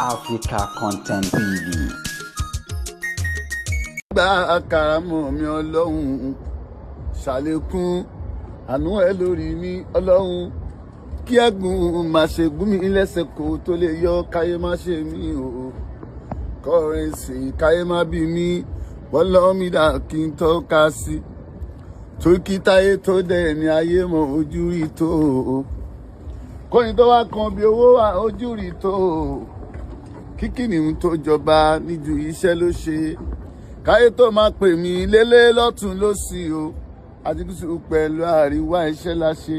Africa Content TV. Gba àkàràmọ̀ mi ọlọ́run, ṣàlékún àánú ẹ lórí mi ọlọ́run, kí ẹ̀gún má ṣe gún mi lẹ́sẹ̀ kó tó lè yọ káyé má ṣe mí o, kọrẹ́nsì káyé má bí mi bọ́lá mi dà kí n tọ́ka sí, torí kí táyé tó dẹ̀ ní ayé mọ̀ ojú rí tó o, kóyin tó wá kan bí owó wà ojú rí tó o, kíkìnì tó jọba níjú iṣẹ́ ló ṣe, káyé tó máa pè mí lélẹ̀ lọ́tún lọ́sì o, àti gúúsù pẹ̀lú àríwá iṣẹ́ la ṣe.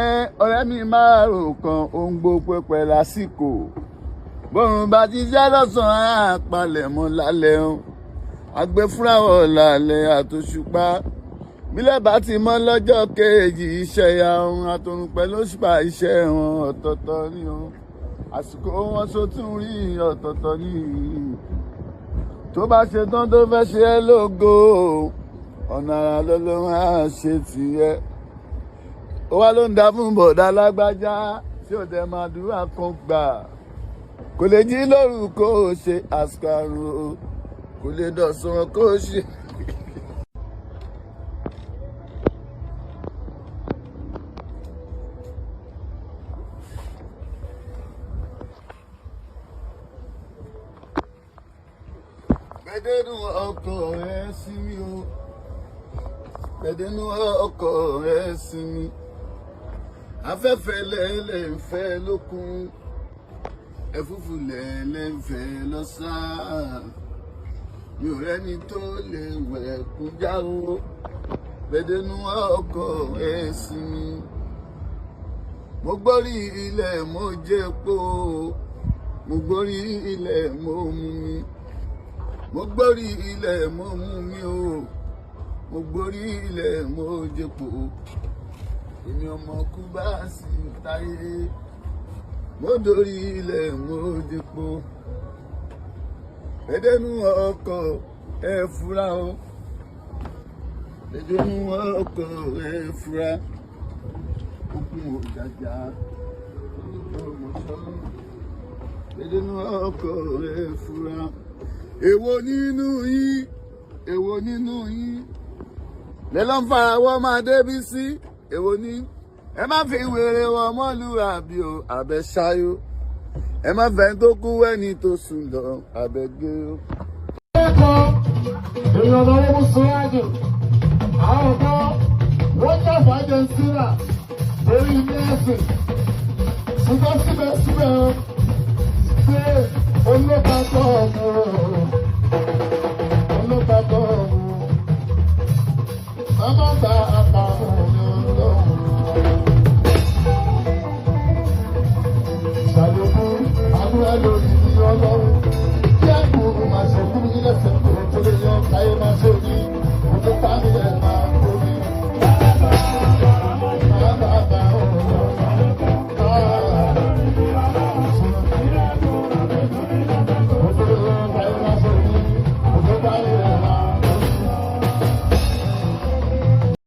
Ẹ ọ̀rẹ́ mi máa rò kan ohun gbogbo pẹ̀ lásìkò, bọ́run bá ti jẹ́ lọ́sàn-án àpalẹ̀mọ́ lálẹ́ o, àgbẹ̀fúnrawọ̀ lálẹ́ àtòṣùpá, bílẹ̀ bá ti mọ́ lọ́jọ́ kejì iṣẹ́ ya ohun àtòrùn pẹ̀lú òṣùpá iṣẹ́ wọn ọ̀tọ̀ọ̀tọ̀ ni o, àsìkò wọn sótún rí ọ̀tọ̀ọ̀tọ̀ ni, tó bá ṣe tán tó fẹ́ ṣe é lógo, ọ̀nà àrà lọ́lọ́run á ṣe tiẹ̀. Ó wá ló ń da fún bọ̀dá lágbájá tí ò dẹ̀ máa dúrà kan gbà, kò lè jí lóru kó o ṣe àsìkò àrùn o, kò lè dọ̀sán kó o ṣe. Gbẹdẹnu ọkọ rẹ sí mi o, gbẹdẹnu ọkọ rẹ sí mi, afẹ́fẹ́ lẹ́lẹ̀ ń fẹ́ lókun, ẹ̀fúùfù lẹ́lẹ̀ ń fẹ́ lọ́sà, mi ò rẹ́ni tó lè wẹ̀kún já o, gbẹdẹnu ọkọ rẹ sí mi. Mo gbórí ilẹ̀ mo jẹ́ po, mo gbórí ilẹ̀ mo mú mi, mo gbórí ilẹ̀ mo mú mi o, mo gbórí ilẹ̀ mo jẹ́pọ̀, èmi ọmọ kú bá sì táyé, mo dórí ilẹ̀ mo jẹ́pọ̀. Ẹ̀dẹ́nu ọkọ̀ ẹ fura o, ẹ̀dẹ́nu ọkọ̀ ẹ fura, ogun òjàjà ẹ̀dẹ́nu ọkọ̀ ẹ fura. Èwo nínú yín, èwo nínú yín lẹ́lọ́ ń farawọ́ máa débi sí, èwo ní ẹ má fi wèrè wọ mọ́lú àbí o àbẹ ṣáyó, ẹ má fẹ́ tó kú wẹ́ni tó sùn lọ àbẹ gbé o. Ẹ̀kọ́ èèyàn lọ́wọ́ mú síwájú, àwọn kan wọ́n jàpá Argentina lórí Messi, ṣùgbọ́n síbẹ̀síbẹ̀ ṣé olóbàtọ̀ ọ̀hún olóbàtọ̀ ọ̀hún ọmọ bá apá